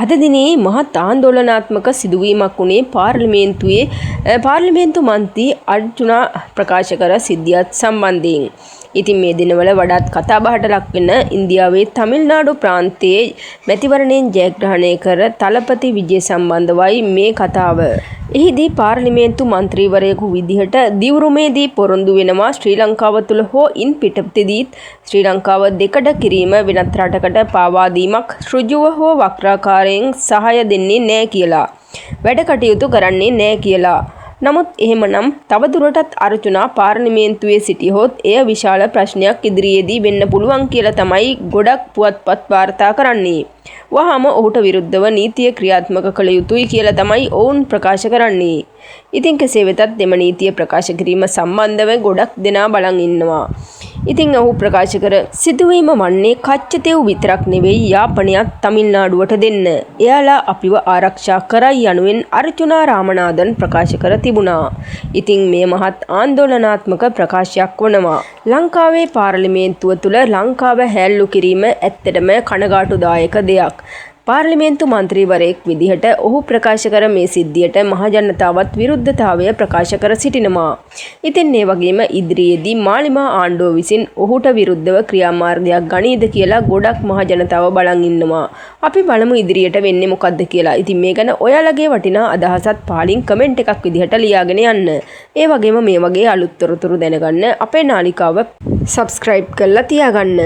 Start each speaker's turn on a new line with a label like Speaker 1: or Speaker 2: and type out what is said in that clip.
Speaker 1: අද දිනේ මහත් ආందోලනාත්මක සිදුවීමක් වුණේ පාර්ලිමේන්තුවේ පාර්ලිමේන්තු මන්ත්‍රී අර්ජුනා ප්‍රකාශ කර සිද්ධියත් සම්බන්ධයෙන්. ඉතින් මේ දිනවල වඩාත් කතාබහට ලක්වෙන ඉන්දියාවේ තමිල්නාඩු ප්‍රාන්තයේ මැතිවරණයෙන් ජයග්‍රහණය කර තලපති විජය සම්බන්ධවයි මේ කතාව. එහිදී පාර්ලිමේන්තු මන්ත්‍රීවරයෙකු විදිහට දිවුරුමේදී පොරොන්දු වෙනවා ශ්‍රී ලංකාව තුළ හෝ ඉන් පිටතදීත් ශ්‍රී ලංකාව දෙකඩ කිරීම වෙනත් රටකට පාවා දීමක් ඍජුව හෝ වක්‍රාකාරයෙන් සහාය දෙන්නේ නෑ කියලා. වැඩ කටයුතු කරන්නේ නෑ කියලා. නමුත් එහෙමනම් තවදුරටත් අර්ජුනා පාර්ලිමේන්තුවේ සිටියහොත් එය විශාල ප්‍රශ්නයක් ඉදිරියේදී වෙන්න පුළුවන් කියලා තමයි ගොඩක් පුවත්පත් වාර්තා කරන්නේ. වහාම ඔහුට විරුද්ධව නීතිය ක්‍රියාත්මක කළ යුතුයි කියලා තමයි ඔවුන් ප්‍රකාශ කරන්නේ. ඉතින් කෙසේ වෙතත් එම නීතිය ප්‍රකාශ කිරීම සම්බන්ධව ගොඩක් දෙනා බලන් ඉන්නවා. ඉතින් ඔහු ප්‍රකාශ කර සිදුවීම වන්නේ කච්චතෙව් විතරක් නෙවෙයි යාපනයත් තමිල්නාඩුවට දෙන්න. එයාලා අපිව ආරක්ෂා කරයි යනුවෙන් අර්ජුනා රාමනාදන් ප්‍රකාශ කර තිබුණා. ඉතින් මෙය මහත් ආందోලනාත්මක ප්‍රකාශයක් වනවා. ලංකාවේ පාර්ලිමේන්තුව තුළ ලංකාව හැල්ලු කිරීම ඇත්තටම කනගාටුදායක දෙයක්. පාර්ලිමේන්තු මන්ත්‍රීවරයෙක් විදිහට ඔහු ප්‍රකාශ කර මේ සිද්ධියට මහජනතාවත් විරුද්ධතාවය ප්‍රකාශ කර සිටිනවා. ඉතින් ඒ වගේම ඉදිරියේදී මාලිමා ආණ්ඩුව විසින් ඔහුට විරුද්ධව ක්‍රියාමාර්ගයක් ගනීද කියලා ගොඩක් මහජනතාව බලන් ඉන්නවා. අපි බලමු ඉදිරියට වෙන්නේ මොකද්ද කියලා. ඉතින් මේ ගැන ඔයාලගේ වටිනා අදහසත් පහලින් කමෙන්ට් එකක් විදිහට ලියාගෙන යන්න. ඒ වගේම මේ වගේ අලුත් තොරතුරු දැනගන්න අපේ නාලිකාව සබ්ස්ක්‍රයිබ් කරලා තියාගන්න.